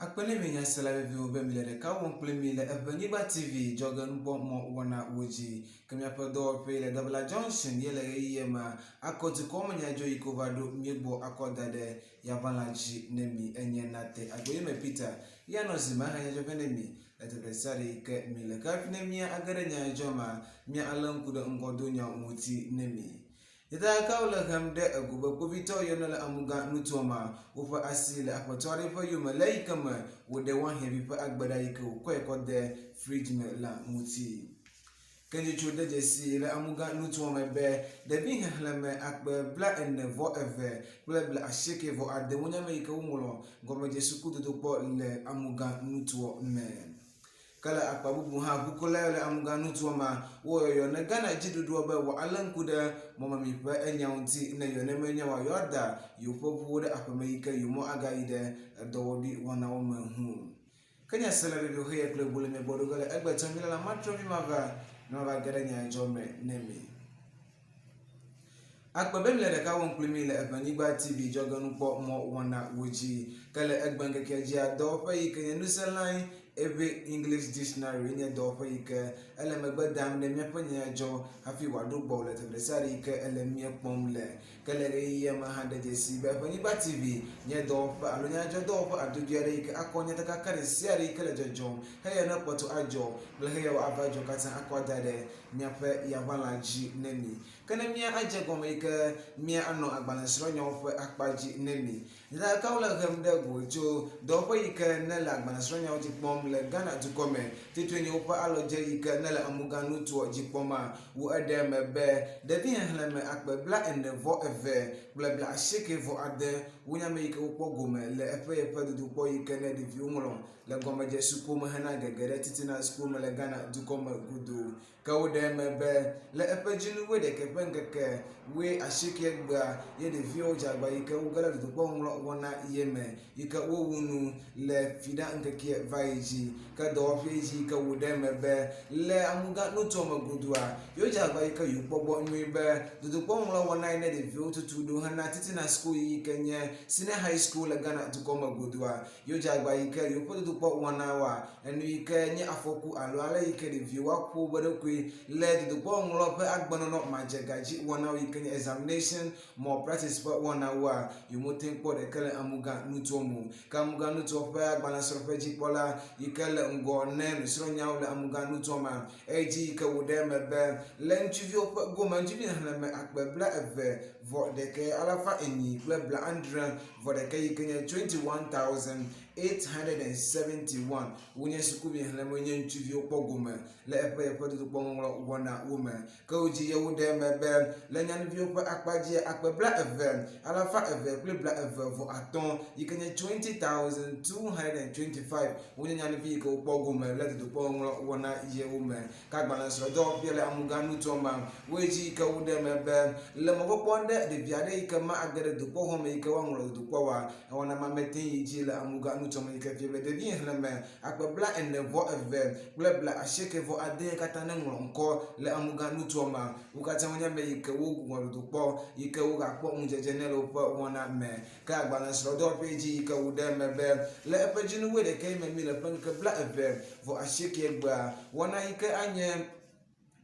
Akpe ne mi nyasela veviwo be mile ɖeka wɔm kpli mi le Eʋenyigba TV dzɔgenukpɔ mɔ wɔna wo dzi. Ke míaƒe dɔwɔƒee le Dabla Junction ye le ɣeyiɣi ma akɔ dukɔ me nyadzo yi ke wova ɖo míegbɔ akɔ da ɖe yaʋalã dzi ne mi enye nate Agboyeme Peter ye anɔ zi ma he nyadzɔ vɛ ne mi le teƒe ɖe sia ɖe yi ke mi le. Ke hafi ne mía age ɖe nyadzɔ ma, mía alé ŋku ɖe ŋgɔdonyawo ŋuti ne mi. Nyatakakawo le hem ɖe ego be kpovitɔ yiwo nɔ le Amuga nutoa mea, woƒe asi le aƒetɔ aɖe ƒe yome le eyi ke me wòɖe woahiãvi ƒe agbe ɖa yi ke wòkɔe kɔ de fridge me la ŋuti. Ke ŋutsu de dzesii le Amuga nutoa me be ɖevi xexlẽme akpe 42 kple 89 wonye ame yi ke woŋlɔ gɔmedzesuku dodokpɔ le Amuga nutoa me. Ke le akpa bubu hã, ʋukulae le Amuga nutoa mea, wowɔ yɔyɔ ne Ghana dziɖuɖua be wòalé ŋku ɖe mɔmemi ƒe enyawo ŋuti ne yɔ ne menya oa, yewoada yewoƒe ʋuwo ɖe aƒeme yi ke yewomɔ agayi ɖe edɔwɔɖui wɔnawo me ŋu o. Ke nya sia le vevie xeye kple ʋu le mia gbɔ ɖo ge le egbe tsɔ mi la la matrɔ vi mava ne mava ge ɖe nya dzɔ me ne mi. Akpe be mile ɖeka wɔm kpli mi le Eʋenyigba TV dzɔgenukpɔ mɔ wɔna wo dzi. Ke le egbe ŋkekea dzia, dɔwɔƒe yi ke nye Nuselae Eʋe English Dictionary nye dɔwɔƒe yi ke ele megbe dam ɖe míaƒe nyadzɔ hafi wòaɖo gbɔwò le teƒe ɖe sia ɖe yi ke ele mía kpɔm le. Ke le ɣeyiɣia me hã de dzesii be Eʋenyigba TV nye dɔwɔƒe alo nyadzɔdɔwɔƒe adodoe aɖe yi ke akɔ nyatakaka ɖe sia ɖe yi ke le dzɔdzɔm, heya ne kpɔtɔ adzɔ kple heya wòava dzɔ katã akɔ ada ɖe míaƒe yaʋalã dzi ne mi. Ke ne mía adze gɔme yi ke mía anɔ agbalẽsrɔ̃nyawo ƒe akpa dzi ne mi. Nyatakakawo le hem ɖe go tso dɔwɔƒe yi ke ne le agbalẽsrɔ̃nyawo dzi kpɔm le Ghana dukɔ me. Titri nye woƒe alɔdze yi ke ne le Amuga nutoa dzi kpɔma, wo eɖe eme be ɖevi xexlẽme akpe 42 kple 89 wonye ame yi ke wokpɔ gome le eƒe yeƒe dodokpɔ yi ke ne ɖeviwo ŋlɔ le gɔmedze sukuwo me hena gege ɖe titina sukuwo me le Ghana dukɔ me godoo. Ke woɖe eme be le eƒe dzinu wuiɖekɛ ƒe ŋkeke wuiasieke gbea ye ɖeviwo dze agba yi ke woge ɖe dodokpɔ ŋlɔ wɔna ye me yi ke wowu nu le fiɖa ŋkekea va yi dzi. Ke dɔwɔƒee dzi yi ke woɖe eme be le amuga nutoa me godoa, yewodze agba yi ke yewokpɔ gbɔ nyuie be dodokpɔ ŋlɔ wɔna yi ne ɖeviwo tutu ɖo hena titina suku yi ke nye Senior High School le Ghana dukɔ me godoa, Yewo dze agba yi ke yewoƒe dodokpɔ wɔnawoa, enu yi ke nye afɔku alo ale yi ke ɖeviwo woaƒo wobe ɖokui le dodokpɔ ŋlɔ ƒe agbenɔnɔ madzegadzi wɔnawo yi ke nye examination malpractice ƒe wɔnawoa, yewo mete ŋu kpɔ ɖeke le Amugã nutoa me o. Ke Amugã nutoa ƒe agbalẽsrɔ̃ƒe dzikpɔla yi ke le ŋgɔ ne nusrɔ̃nyawo le Amugã nutoa mea, edzi yi ke wòɖe eme be le ŋutsuviwo ƒe gome, ŋutsuvi xexlẽme akpe 12 kple 70 vɔ ɖeka yi ke nye 21,871 wonye sukuvi xlẽme nye ŋutsuviwo kpɔ gome le eƒe yeƒe dodokpɔ ŋɔŋlɔ wɔna wo me. Ke wodzi ye woɖe eme be le nyanuviwo ƒe akpa dzi akpe 22,225 yi ke nye 20,225 wonye nyanuvi yi ke wokpɔ gome le dodokpɔ ŋɔŋlɔ wɔna yewo me. Ke agbalẽsrɔ̃dɔwɔƒea le Amuga nutoa me. Woe dzi yi ke woɖe eme be le mɔkpɔkpɔ ɖe ɖevi aɖe yi ke ma age ɖe dodokpɔxɔ me yi ke woaŋlɔ dodokpɔa oa, ewɔna ma mete yi dzi le Amuga nutoa me yi ke fia be ɖevi xexlẽme akpe 42 kple 89 katã neŋlɔ ŋkɔ le Amuga nutoa me. Wo katã wonye ame yi ke woŋlɔ dodokpɔ yi ke wogakpɔ ŋudzedze nɛ le woƒe wɔna me. Ke agbalẽsrɔ̃dɔwɔƒee dzi yi ke wòɖe eme be le eƒe dzinu wuiɖekɛ me mi le ƒe ŋkeke 28 gbea, wɔna yi ke anye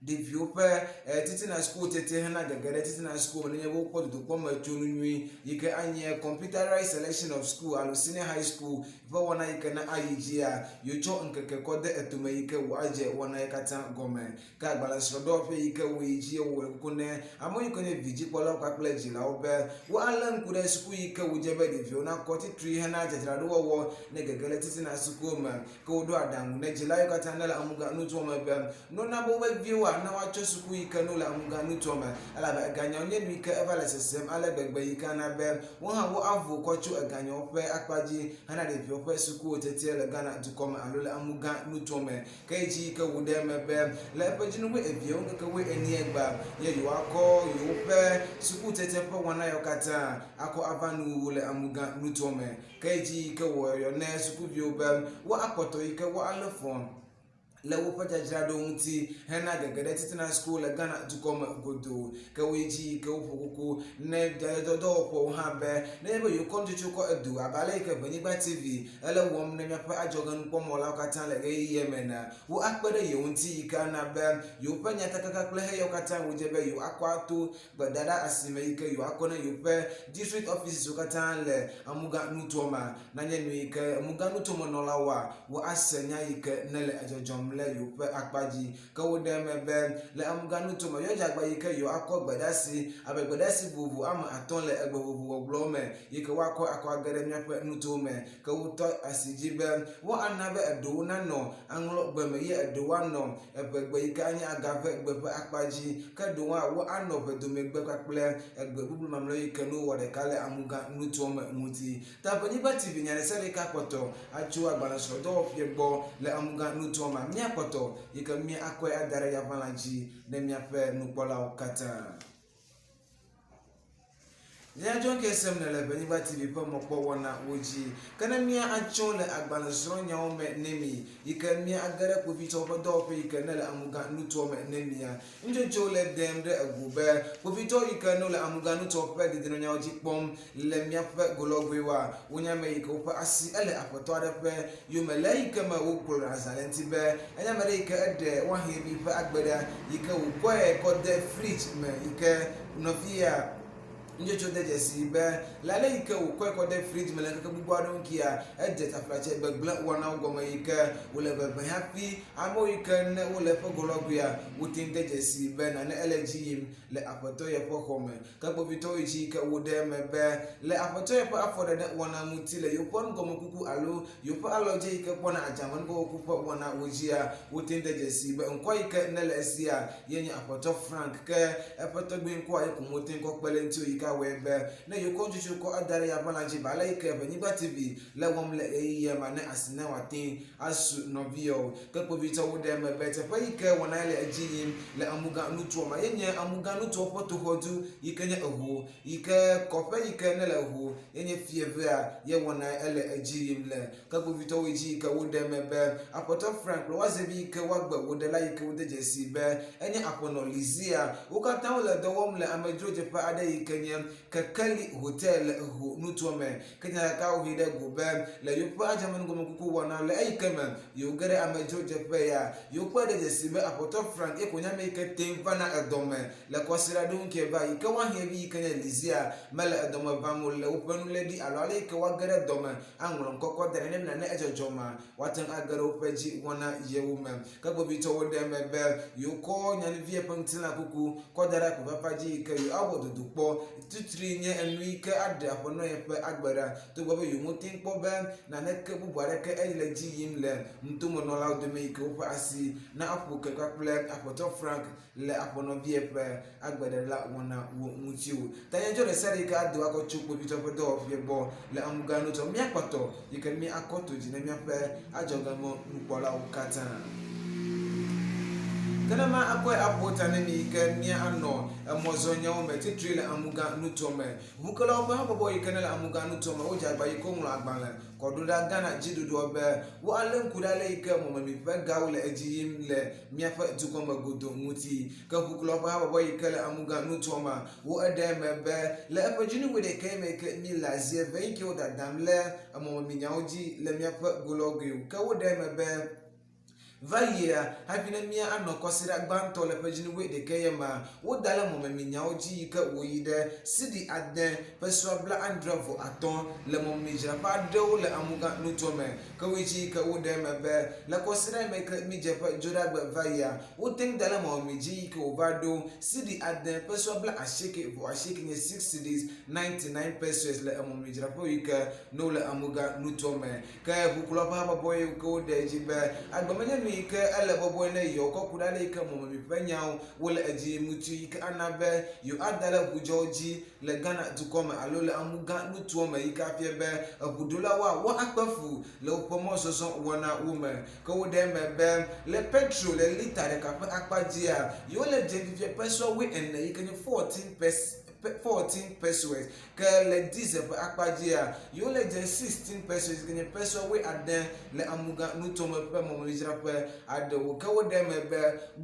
ɖeviwo ƒe eh, titina suku tete hena gege ɖe titina suku me nenye be wokpɔ dodokpɔ me tsonu nyui yi ke anye computerized selection of school alo senior high school ƒe wɔna yi ke na ayi dzia, yewotsɔ ŋkeke kɔ de etome yi ke wòadze wɔna yi katã gɔme. Ke agbalẽsrɔ̃dɔwɔƒe yi ke wòyi dzi wòle kuku ne amewo yi ke nye vidzikpɔlawo kpakple dzilawo be woalé ŋku ɖe suku yi ke wòdze be ɖeviwo nakɔ titri hena dzadzraɖowɔwɔ ne gege le titina sukuwo me. Ke woɖo aɖaŋu ne dzila yiwo katã nele Amuga nutoa me be ne wona be woƒe viwoa ne woatsɔ suku yi ke ne wole Amuga nutoa me elabe eganyawo nye nu yi ke eva le sesem ale gbegbe yi ke ana be wo hã woavo kɔ tso eganyawo ƒe akpa dzi hena ɖeviwo ƒe sukuwo tetie le Ghana dukɔ me alo le Amuga nutoa me. Ke edzi ke wòɖe eme be le eƒe dzinu wuieveawo ŋkeke wuienyi gbea, ye yewoakɔ yewoƒe sukutete ƒe wɔna yawo katã akɔ ava nuwuwu le Amugã nutoa me. Ke edzi ke wòyɔ ne sukuviwo be woakpɔtɔ yi ke woalé fɔ. le woƒe dzadzraɖo ŋuti hena gege ɖe titina sukuwo le Ghana dukɔ me godoo. Ke woyi dzi yi ke woƒo kuku ne dzadzraɖodɔwɔƒewo hã be nenye be yewokɔ nutsotso kɔ edo abe ale yi ke Ʋenyigba TV ele wɔm ne míaƒe adzɔgenukpɔmɔlawo katã le ɣeyiɣia me enea, wo akpe ɖe yewo ŋuti yi ke ana be yewoƒe nyatakaka kple xeyewo katã wodze be yewoakɔ ato gbedaɖa asime yi ke yewoakɔ ne yewoƒe district offices wo katã le Amuga nutoa mea nanye nu yi ke Amuga nutomenɔlawoa woase nya yi ke nele edzɔdzɔm le yewoƒe akpa dzi. Ke woɖe eme be le Amuga nutome yɔdzagbe yi ke yewoakɔ gbedasi abe gbedasi vovovo ame atɔ le egbe vovovo gbɔgblɔwo me yi ke woakɔ akɔ age ɖe míaƒe nutowo me. Ke wotɔ asi dzi be woana be eɖewo nanɔ aŋlɔ gbe me ye eɖewo anɔ eʋegbe yi ke anye agave gbe ƒe akpa dzi. Ke ɖewo hã woanɔ ʋedomegbe kpakple egbe bubu mamlɛwo yi ke ne wowɔ ɖeka le Amuga nutoa me ŋuti. Taʋenyigba TV nya ɖesiaɖe yi ke akpɔtɔ atso agbalẽsrɔ̃dɔwɔƒea gbɔ le Amuga nutoa mea, míakpɔtɔ yi ke míakɔe ada ɖe yaʋalã dzi ne míaƒe nukpɔlawo katã. Nyadzɔ ke sem nèle Ʋenyigba TV ƒe mɔkpɔwɔnawo dzi. Ke ne mía atsɔ le agbalẽsrɔ̃nyawo me ne mi, yi ke mía age ɖe kpovitɔwo ƒe dɔwɔƒe yi ke ne le Amuga nutoa me ne mia. Nutsotso le dem ɖe ego be kpovitɔwo yi ke ne wole Amuga nutoa ƒe dedienɔnyawo dzi kpɔm le míaƒe golɔgoewoa, wonye ame yi ke woƒe asi ele aƒetɔ aɖe ƒe yome le eyi ke me wogblɔ azã le eŋuti be enye ame ɖe yi ke eɖe woaxevi ƒe agbe ɖa yi ke wòkɔe kɔ de fridge me yi ke nɔvia Nutsotso de dzesii be le ale yi ke wòkɔe kɔ de fridge me le ŋkeke gbogbo aɖewo ŋutia, edze taflatse gbegblẽ wɔnawo gɔme yi ke wòle ʋeʋẽ hafi amewo yi ke ne wole eƒe golɔgoea wote ŋu de dzesii be nane ele edzi yim le aƒetɔ ye ƒe xɔ me. Ke kpovitɔwo yi dzi yi ke woɖe eme be le aƒetɔ ye ƒe afɔɖeɖe wɔna ŋuti le yewoƒe nugɔmekuku alo yewoƒe alɔdze yi ke kpɔna adzamenugɔmekuku ƒe wɔnawo dzia, wote ŋu de dzesii be ŋkɔ yi ke nele esia ye nye Aƒetɔ Frank. Ke eƒe tɔgbui ŋkɔa ye ko wote ŋu kɔ kpe ɖe eŋuti o yi ke awɔe be ne yewokɔ nutsotso kɔ eda ɖe yaʋalã dzi ba ale yi ke Ʋenyigba TV le wɔm le ɣeyiɣia ma ne asi na wòate ŋu asu nɔviawo. Ke kpovitɔwo ɖe eme be teƒe yi ke wɔna le edzi yim le Amugã nutoa me ye nye Amugã nutoa ƒe toxɔdu yi ke nye Eho yi ke kɔƒe yi ke nele Eho ye nye Fievea ye wɔna ele edzi yim le. Ke kpovitɔwo yi dzi yi ke woɖe eme be Aƒetɔ Frank kple woazevi yi ke woagbe woɖe la yi ke wode dzesii be enye Aƒenɔ Lizia. Wo katã wole dɔ wɔm le amedzrodzeƒe aɖe yi ke nye Kekeli Hotel le Eho nutoa me. Ke nya ɖeka wohee ɖe go be le yewoƒe adzamenugɔmekuku wɔna le eyi ke me yewoge ɖe amedzrodzeƒe ya, yewokpɔe ɖe dzesi be Aƒetɔ Frank ye ko nye ame yi ke teŋ vana edɔ me le kɔsiɖa ɖewo ŋkee va yi ke woahiã vi yi ke nye Lizia mele edɔ me vam o le woƒe nuléɖi alo ale yi ke woage ɖe dɔ me aŋlɔ ŋkɔ kɔ da ɖi ne nane edzɔdzɔ ma woate ŋu age ɖe woƒe dzi wɔna yewo me. Ke kpovitɔwo ɖe eme be yewokɔ nyanuvia ƒe ŋutilã kuku kɔ da ɖe akɔfafa dzi yi ke yewoawɔ dodokpɔ Titri nye enu yi ke aɖe aƒenɔ ye ƒe agbe ɖa. Togbɔ be yewote ŋu kpɔ be naneke bubu aɖeke ele edzi yim le nutomenɔlawo dome yi ke woƒe asi na aƒo ke kpakple Aƒetɔ Frank le aƒenɔvia ƒe agbeɖeɖe wɔna wo ŋuti o. Ta nyadzɔ ɖe sia ɖe yi ke ado akɔ tso kpovitɔ ƒe dɔwɔƒea gbɔ le Amugã nutɔ míakpɔtɔ yi ke míakɔ to dzi na míaƒe adzɔgemɔ nukpɔlawo katã. Ke ne ma akɔe aƒo ta ne mi yi ke míanɔ emɔzɔnyawo me titri le Amugã nutoa me. Ʋukelawo ƒe habɔbɔ yi ke ne le Amugã nutoa me wodze agba yi ke woŋlɔ agbalẽ kɔ ɖo ɖa Ghana dziɖuɖua be woalé ŋku ɖe ale yi ke mɔmemi ƒe gawo le edzi yim le míaƒe dukɔ me godoo ŋuti. Ke ʋukelawo ƒe habɔbɔ yi ke le Amugã nutoa mea, wo eɖe eme be le eƒe dzinu wuiɖekɛ me yi ke míle zi eve yi ke wodadam le emɔmeminyawo dzi le míaƒe golɔgoe o. Ke woɖe eme be va yia, hafi ne mía anɔ kɔsiɖa gbãtɔ le ƒe dzinu wuiɖekɛ ye mea, woda le mɔmeminyawo dzi yi ke wòyi ɖe sidi ade ƒe sua bla adre vɔ atɔ̃ le mɔmemidzraƒe aɖewo le Amugã nutoa me. Ke woyi dzi yi ke woɖe eme be le kɔsiɖa yi me ke mídze ƒe Dzoɖagbe va yia, wote ŋu da le mɔmemi dzi yi ke wòva ɖo sidi ade ƒe sua bla asieke vɔ asieke nye six cedis 99 pesewas le emɔmemidzraƒe yi ke ne wole Amugã nutoa me. Ke ʋukula ƒe habɔbɔ yi ke woɖe edzi be agbe menye nu yi ke ele bɔbɔe ne yewoakɔ ku ɖe ale yi ke mɔmemi ƒe nyawo wole edzi yim ŋuti yi ke ana be yewoada ɖe ʋudzɔwo dzi le Ghana dukɔ me alo le Amugã nutoa me yi ke afia be eʋuɖolawoa woakpe fu le woƒe mɔzɔzɔ wɔnawo me. Ke woɖe eme be le petro le lita ɖeka ƒe akpa dzia, yewole dze fifia pesewa wuiene yi ke nye 14 pes. 14 pesewas. Ke le diesel ƒe akpa dzia, yewole dze 16 pesewas yi ke nye pesewa wuiade le Amuga nutome ƒe mɔmemidzraƒe aɖewo. Ke woɖe eme be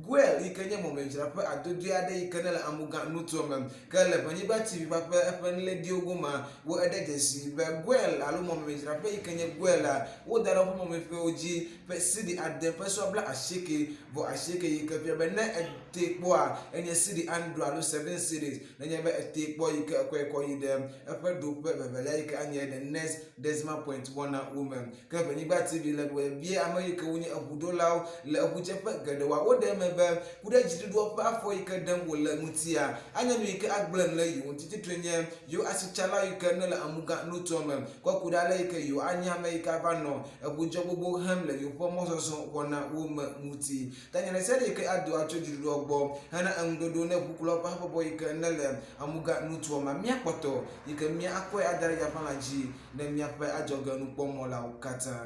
Goil yi ke nye mɔmemidzraƒe adodoe aɖe yi ke nele Amuga nutome. Ke le Ʋenyigba TV kpakple eƒe nuléɖiwo gomea, wo eɖe dzesi be Goil alo mɔmemidzraƒe yi ke nye Goil la, woda ɖe woƒe mɔmemiƒewo dzi ƒe sidi ade pesewa blaasieke vɔ asieke yi ke fia be ne etee kpɔa, enye sidi adre alo seven cedis. Nenye be etee kpɔ yi ke ekɔe kɔ yi ɖe eƒe ɖoƒe vevelia yi ke anye the next decimal point wɔna wo me. Ke Ʋenyigba TV le bia ame yi ke wonye eʋuɖolawo le eʋudzeƒe geɖewoa, woɖe eme be ku ɖe dziɖuɖua ƒe afɔ yi ke ɖem wòle ŋutia, anye nu yi ke agblẽ nu le yewo ŋuti. Tsitre nye yewo asitsala yi ke nele Amuga nutoa me kɔ ku ɖe ale yi ke yewo anye ame yi ke ava nɔ eʋudzɔ gbogbo hem le yewoƒe mɔzɔzɔ wɔnawo me ŋuti. Tanya ɖe sia ɖe yi ke ado atso dziɖuɖua gbɔ hena eŋuɖoɖo ne ʋukulawo ƒe habɔbɔ yi ke nele Amuga nutoa me míakpɔtɔ yi ke míakɔe ada ɖe yaƒãla dzi ne míaƒe adzɔgenukpɔmɔlawo katã.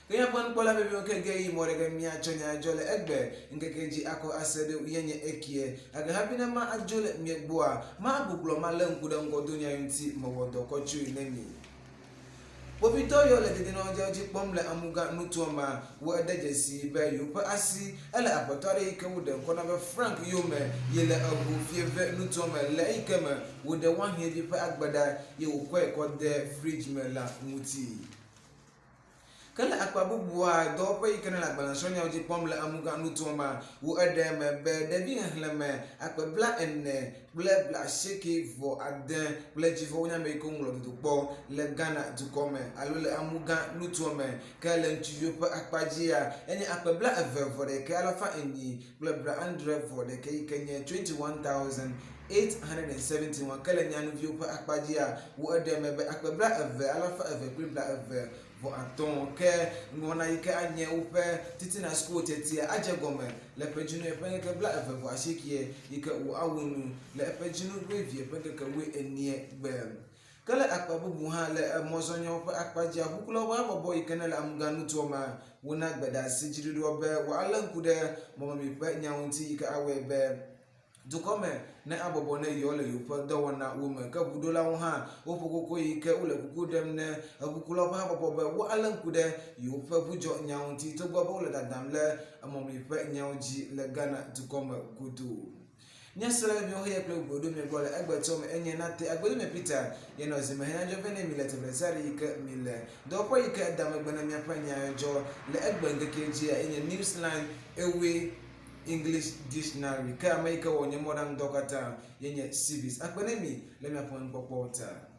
Ke míaƒe nukpɔla veviwo ke ge yi mɔ ɖe ge míatsɔ nya dzɔ le egbe ŋkeke dzi akɔ ase ɖo ye nye ekie. Gake hafi ne ma adzo le mia gbɔa, ma gbuglɔ malé ŋku ɖe ŋgɔdonya yi ŋuti mewɔ dɔ kɔ tsoe ne mi. Kpovitɔ yiwo le dedienɔnɔdzewo dzi kpɔm le Amuga nutoa mea, wo ede dzesii be yewoƒe asi ele aƒetɔ aɖe yi ke woɖe ŋkɔ na be Frank yome yi le eŋu fieve nutoa me le eyi ke me wòɖe woahiãvi ƒe agbe ɖa ye wòkɔe kɔ de fridge me la ŋuti. Ke le akpa bubua, dɔwɔƒe yi ke nele agbalẽsrɔ̃nyawo dzi kpɔm le Amuga nutoa mea, wo eɖe eme be ɖevi xexlẽme akpe blaene kple blaasieke vɔ ade kple edzivɔ wonye ame yi ke woŋlɔ dodokpɔ le Ghana dukɔ me alo le Amuga nutoa me. Ke le ŋutsuviwo ƒe akpa dzia, enye akpe 21 alafa enyi kple 71 yi ke nye 21,871. Ke le nyanuviwo ƒe akpa dzia, wo eɖe eme be akpe 20 alafa eve kple 25. Ke ŋgɔna yi ke anye woƒe titina sukuwo tiatia adze gɔme le ƒe dzinu eƒe ŋkeke 28 yi ke wòawu nu le eƒe dzinu wuievie ƒe ŋkeke wuienyiɛ gbe. Ke le akpa bubu hã le emɔzɔnyawo ƒe akpa dzia, ʋukulawo ƒe habɔbɔ yi ke nele Amuga nutoa mea, wona gbedeasi dziɖuɖua be wòalé ŋku ɖe mɔmemi ƒe nyawo ŋuti yi ke awɔe be dukɔ me ne abɔbɔ ne yewo le yewoƒe dɔwɔnawo me. Ke ʋuɖolawo hã woƒo koko yi ke wole kuku ɖem ne eʋukulawo ƒe habɔbɔ be woalé ŋku ɖe yewoƒe ʋudzɔ nyawo ŋuti togbɔ be wole dadam le emɔmemi ƒe nyawo dzi le Ghana dukɔ me godoo. Nye srɔ̃viwo heya kple bubu ɖo mia gbɔ le egbetsɔ me enye nate agbedome Peter ye nɔ zime henya dzɔ vɛ ne mi le teƒe ɖesiaɖe yi ke mi le. Dɔwɔƒe yi ke eda megbe na miaƒe nya dzɔ le egbe ŋkekea dzia enye Newsline Ewe English Dictionary ke ame yi ke wɔ nye mɔɖaŋudɔ katã ye nye Civis. Akpe ne mi le miaƒe nukpɔkpɔwo ta.